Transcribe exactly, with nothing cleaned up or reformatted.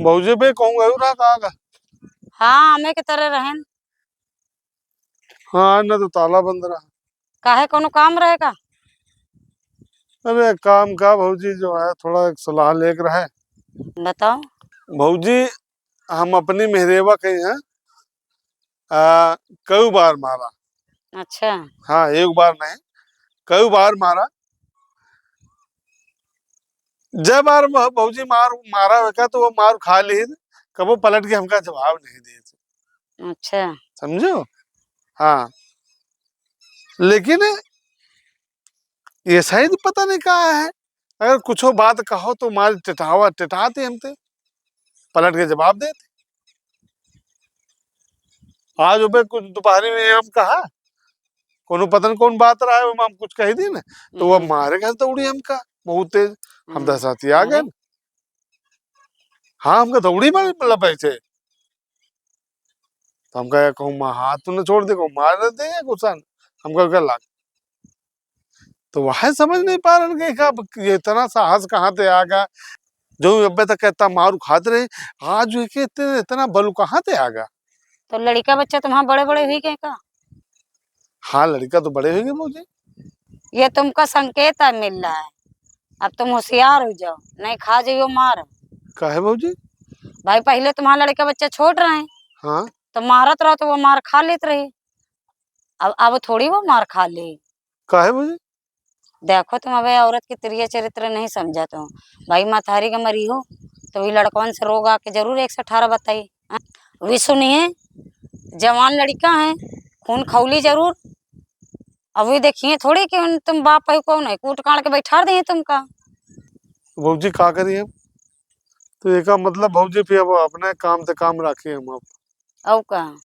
भौजी बे कहूँ गयो रहा का का? हाँ, हमें के तरह रहन। हाँ, न तो ताला बंद रहा। काहे, कोनो काम रहे का? अरे काम का भौजी, जो है थोड़ा एक सलाह लेके रहे। बताओ। भौजी, हम अपनी मेहरेवा कही हैं, आ, कई बार मारा। अच्छा। हाँ, एक बार नहीं, कई बार मारा। जब बार भौ-, भौजी मार, मारा वेका तो वो मार खा ली, कबो पलट के हमका जवाब नहीं दे। अच्छा। समझो? हाँ। लेकिन ये शायद पता नहीं का है, अगर कुछो बात कहो तो मार टिटावा, टिटाते हमते, पलट के जवाब देते। आज ओबे कुछ दोपहरी में हम कहा, कोनो पता नहीं कौन बात रहा है, ओमा हम कुछ कह दी ना, तो वो हम्म। मारे घर दौड़ी हमका, बहुत तेज। हम हम्म। दहशती आ गए अरे। ना। हाँ, हमका दौड़ी मारे, मतलब, ऐसे। तो हमका कहूँ, "माँ, हाथ तो न छोड़ दे," कहूँ, "मार न दे, गुस्सा न।" हमका क्या लाग? तो वह समझ नहीं पा रहे कि का, ये इतना साहस कहाँ से आ गया? जो अब्बे तक इतना मार खात रहे, आज ये के इतने, इतना बल कहाँ से आ गया? तो लड़का बच्चा तुम्हारा बड़े बड़े हुई गए का? हाँ, लड़का तो बड़े हुई गए भौजी। ये तुमका संकेत है, मिल रहा है, अब तुम होशियार हो जाओ, नहीं खा जाइयो मार। काहे भौजी? भाई, पहले तुम्हारा लड़का बच्चा छोट रहे, हाँ। तो मारत रहो तो वो मार खा लेत रही, अब, अब थोड़ी वो मार खा ले। काहे भौजी? देखो, तुम अबे औरत के तिरिया चरित्र नहीं समझत हो। भाई, मतारी के मरी हो, तो वही लड़कवन से रोग आके जरूर एक से अठारह बताई। हाँ? वे सुनिए, जवान लड़का है, खून खौली जरूर। अब वे देखिए थोड़ी कि उन, तुम बाप है कौन है, कूट काट के बैठार दिए तुमका। भौजी, का करिए अब? तो एका मतलब भौजी, फिर अब अपने काम से काम राखिए हम अब। और का?